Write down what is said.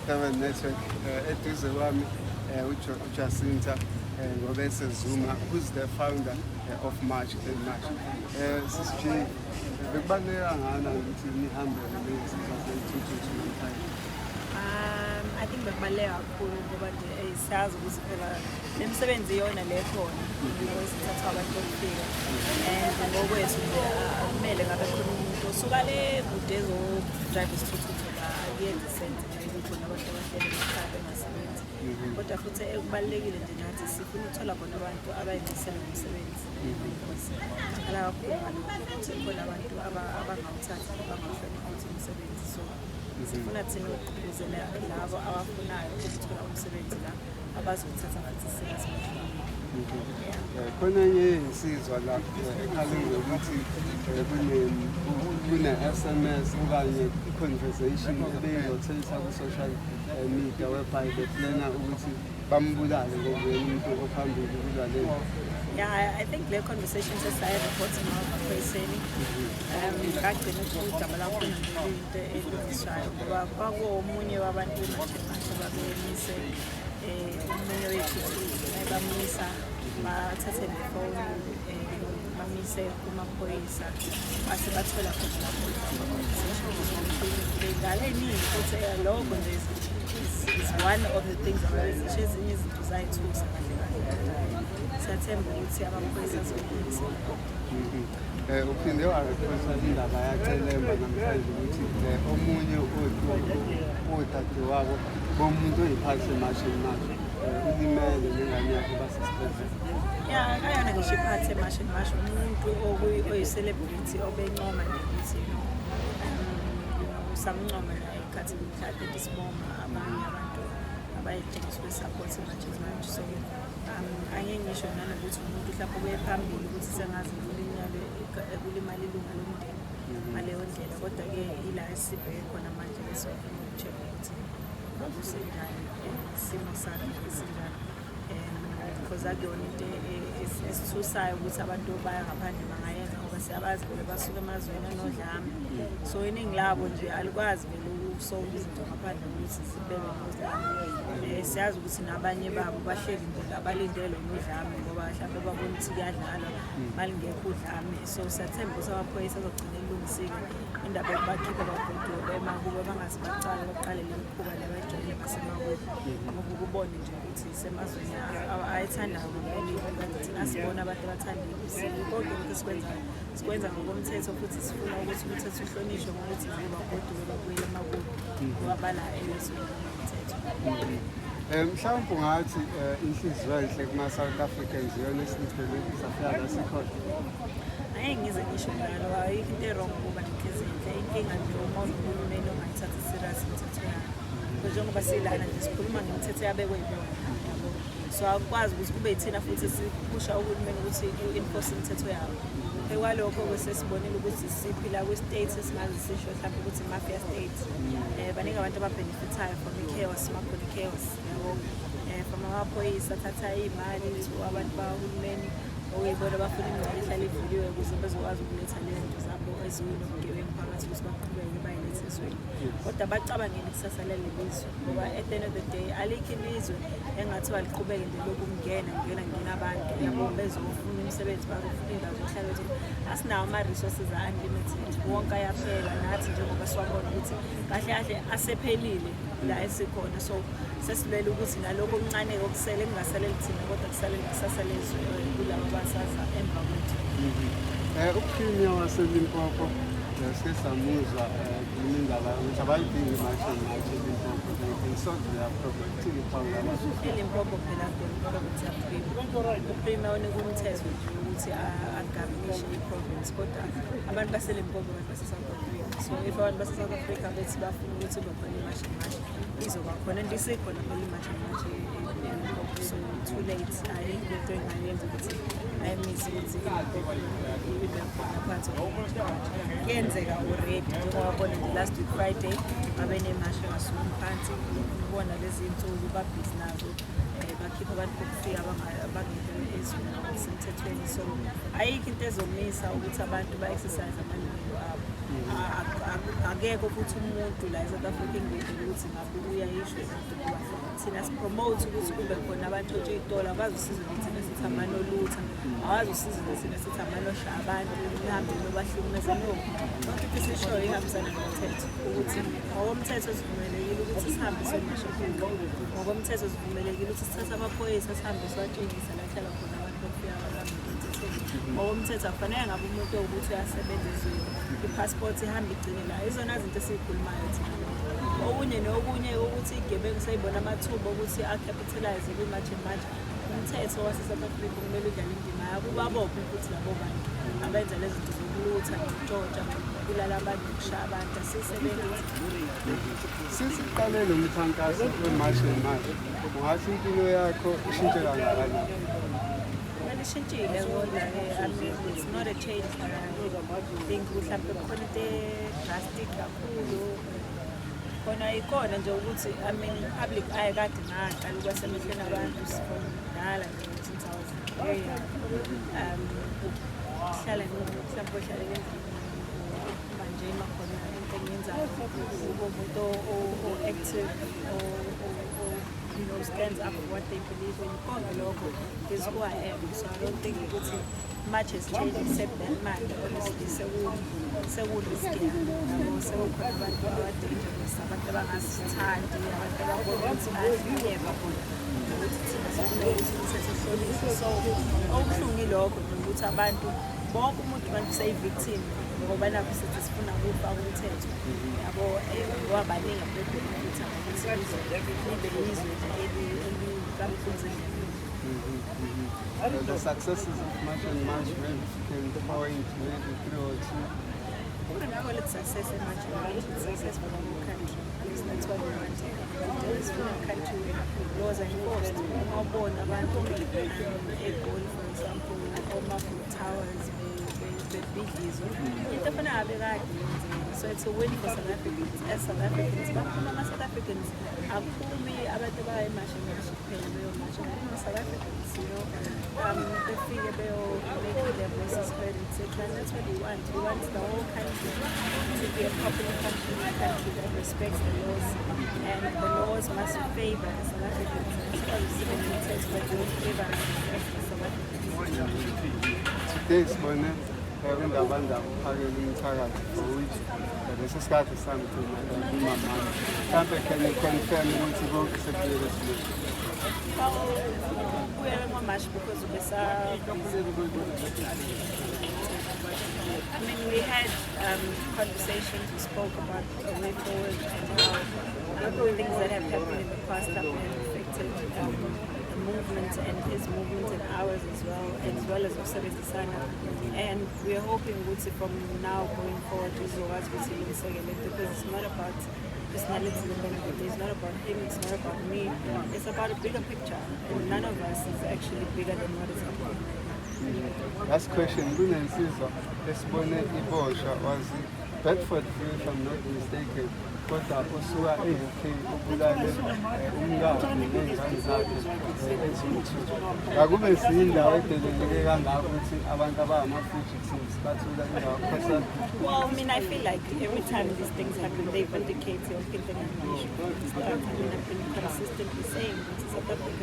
Durban Network. Eduze kwami uJacinta Ngobese Zuma, who's the founder of March and March. Sis J, bekubaluleke kangakanani ukuthi nihambele lezi zithuthuthu namhlanje? I think bekubaluleke kakhulu ngoba nje siyazi ukuthi phela le misebenzi iyona le khona esithathwa abantu bokufika, and ngokwethu nje akumele ngabe khona umuntu osuka le kude ezo-drive isithuthuthu la. Akuyenzi sense nje kukhona abantu abahleli emakhaya bengasebenzi. Kodwa futhi kubalulekile nje, nathi sifuna ukuthola khona abantu abayimisele ngomsebenzi, because sikhala kakhulu ngalokho ukuthi khona abantu abangawuthathi, abangawuhloniphi futhi umsebenzi. So sifuna thina ukugqugquzela labo abafunayo ukuthola umsebenzi la, abazowuthatha futhi serious. Khona enye insizwa la ekhale ngokuthi kune-SMS okanye i-conversation ebeyi-rotate ku-social media whereby be-plana ukuthi bambulale ngoba uyena umuntu ophambili kulwa le. Yeah, I think le conversation sesayi-report emaphoyiseni. Ngagcina ukuthi udaba lwakhona nje luyinto elungiswayo, ngoba kwakuwomunye wabantu be-March and March ababemise omunye wethu, bamisa, bathathe nefoni, bamise kumaphoyisa, base bathola khona lapho conversation ngale eningi. Futhi lokho nje is one of the things ababezisho. Ezinye izinto zayithusa kahle kahle, kodwa siyathemba ukuthi amaphoyisa azolungisa. Uphinde wa-reporta indaba yacelemba namhlanje ukuthi omunye odadewabo bomuntu oyi-part ye-March and March ulimele nengane yakhe, basesibhedlela. Ya, akayona ngisho i-part ye-March and March, umuntu oyi-celebrity obencoma nje ukuthi samncoma naye ikhathi mhlawumbe sibonga abanye abantu abayidinga be-support manje manje. So angeke ngisho nanokuthi umuntu mhlawumbe ubuye phambili ukuthi sengaze kulinyalwe, kulimala ilunga lomndeni ngaleyo ndlela. Kodwa-ke ila esibheke khona manje, besofuna uku-check ukuthi kusenjani, isimo sakhe sinjani, because akuyona into esithusayo ukuthi abantu baya ngaphandle bangayenza, ngoba siyabazi vele basuka emazweni anodlame. So iningi labo nje alikwazi vele uku-solve izinto ngaphandle kokuthi zibebe nodlame. Siyazi ukuthi nabanye babo bahleli nje abalindele nodlame, ngoba mhlawumbe babona ukuthi kuyadlalwa malingekho udlame. So siyathemba ukuthi amaphoyisa azogcina elungisile indaba yokubakhipha bagoduke emakubo, bangaze bacala baqale le mikhuba le abayijwayele basemakubo, ngoba ukubone nje ukuthi semazweni ayithandayo ngempela. Kanti thina sibona abantu abathanda konke lokhu esikwenzayo, sikwenza ngokomthetho, futhi sifuna ukuthi umthetho uhlonishwe ngokuthi nabo bagoduke babuyele emakubo, ngoba bala elizweni nomthetho. Mhlawumbe ungathi inhliziyo enhle kuma-South Africans iyona esiliphele safika la sikhona? Angeke ngize ngisho njalo. Ayikho into e-wrong ukuba nenhliziyo enhle. Inkinga nje uma unohulumeni ongayithathi serious imithetho yakhe. So njengoba silana nje sikhuluma ngemithetho eyabekwe yibona, yabo, so akukwazi ukuthi kube yithina futhi siphusha uhulumeni ukuthi u-enforce imithetho yabo. Ekwalokho-ke sesibonile ukuthi siphila kwi-state esingaze sisho mhlawumbe ukuthi mafia state. Baningi abantu aba-benefithayo from i-chaos, makhona i-chaos, yabo, from amaphoyisa athatha iy'mali to abantu bakahulumeni, okuyibona bafuna imingcele ihlale ivuliwe ukuze bezokwazi ukuletha lezi zinto zabo eziwunobugebengu phakathi, ukuthi baqhubeke bayilethe ezweni. Kodwa bacabangele ikusasa laleli lizwe, ngoba at the end of the day alikho ilizwe engathiwa liqhubeke nje lokhu kungena ngena ngena abantu, yabo, bezofuna imisebenzi, bazofuna iy'ndawo zokuhlala. Bethu asinawo ama-resources a-unlimited, wonke ayaphela. Nathi njengoba siwabona ukuthi kahle kahle asephelile la esikhona, so sesilwele ukuthi nalokhu okuncane-ke okusele kungasaleli thina, kodwa kusalele kusasa lezwe, kulabo abasaza emva kwethu. U-Premier waseLimpopo sike samuzwa ekhuluma indaba yokuthi abayidingi i-March and March eLimpopo, they can solve their problem. Kuthini ukuphawula kwakho? ELimpopo phela province yaPremier, uPremier unika umthetho nje ukuthi a-governishe i-province, kodwa abantu baseLimpopo abantu base-South Africa. So if abantu base-South Africa bethi bafuna ukuthi kube khona i-March and March, izoba khona, and isikhona phela i-March and March eLimpopo. So too late, ayikho into engayenza ukuthi ayimise ukuthi iLimpopo ibe khona phansi. Kuyenzeka already, njengoba bona nje last week Friday babe nemashi engasukumi phansi. Ubona lezi iy'nsuku ba-busy nazo, bakhipha abantu bokufika abangekho ezweni ngokusemthethweni. So ayikho into ezomisa ukuthi abantu ba-exercise amalungelo abo. Akekho futhi umuntu la e-South Africa engibekile ukuthi ngabe uyayisho into, ngoba thina si-promote ukuthi kube khona abantshontshe iy'tolo. Akwazi usizo nje thina sithi amanolutha, awazi usizo nje thina sithi amanoshaya abantu, nihambe nobahlukumeza. No, yonke into esiyishoyo ihambisana nomthetho, ukuthi ngokomthetho sivumelekile ukuthi sihambe siyomasha, ngokomthetho sivumelekile ukuthi sithathe amaphoyisa sihambe siwatshengise la kuhlala khona abantu bokufika abahamba emthethweni. Ngokomthetho akufanele ngabe umuntu owukuthi uyasebenza ezweni, i-passport ihambe igcine la. Izona zinto esiyikhulumayo thina lokho. Okunye nokunye ukuthi igebengu seyibona amathuba okuthi a-capitalize kwi-March and March, umthetho wase-South Africa kumele udlale indima yakho, ubabophe futhi labo bantu abenza lezi zinto zokulutha, nokutshontsha, nokubulala abantu, nokushaya abantu. Asiyisebenzi. Sisiqale lo mkhankaso we-March and March, ungathi impilo yakho ishintshe kangakanani? Well, ishintshile kodwa-ke, I mean, it's not a change that I think mhlawumbe kukhona into e-drastic kakhulu khona. Ikona nje ukuthi, I mean, public eye kade ngaqala ukuba semehlweni abantu from kudala nje, since I was very young. Ukuhlala mhlawumbe ohlalele endlini, ukuphuma nje uma khona into engiyenzayo, ube umuntu o-active, stands up for what they believe in. Konke lokho is who I am, so I don't think ukuthi much has changed except that manje honestly seku-risky, yabo, sekukhona abantu aba-dangerous, abantu abangasithandi, abantu ababona ukuthi bayahlunyekwa bona, ukuthi thina sifuna ukuthi umthetho uhlonishwe. So okubuhlungu ilokho nje, ukuthi abantu bonke, umuntu manje useyi-victim, ngoba nakho sithi sifuna ukufaka umthetho, yabo, ngoba baningi abe-benefit-a ngokuthi izwe libe yizwe nje elikamthunzi endleleni. The successes of March and March, maybe if you can point maybe three or two. I wouldn't call it success in March and March. It's success for the whole country, because that's what we want. It's for a country where laws are enforced. Uma ubona abantu eGoli, for example, oma-Food Towers bebhidlizwa, into efana ngabe kade yenzeka. So it's a win for South Africans. As South Africans, baphuma ama-South Africans, akuphumi abantu abayimasha masha kuphela beyomasha, baphuma South Africans, befike beyo-make their voices heard, etc. And that's what we want. We want the whole country to be a properly functioning country that respects the laws, and the laws must favor the South Africans. Sikwazi sibe nemithetho that don't favor us as the South Africans. Today sibone uNdabandaba uphakela umthakathi, for which lesi sikhathi samgcina kumamama. Mhlampe can you confirm ukuthi konke sekubuyele esimeni? Ubuyele kwa-March because ubesa, I mean, we had conversations, we spoke about the way forward and how things that have happened in the past have affected the movement and his movement and ours as well, as well as usebenzisana. And we are hoping ukuthi from now going forward izokwazi ukuthi ilungiseke lento, because it's not about personality at the end of the day. It's not about him, it's not about me. It's about a bigger picture. And none of us is actually bigger than what is happening right now. Last question, kunensizwa esibone iboshwa, was Bedfordview if I'm not mistaken, kodwa usuka e-UK, ubulale umkakhe ney'ngane zakhe eziwu-two. Akube siyindawo edeleleke kangaka ukuthi abantu abangama-fugitives bathola indawo khosa? Well, I mean, I feel like every time these things happen, they vindicate yonke into engangiyisho. I mean, I've been consistently saying that South Africa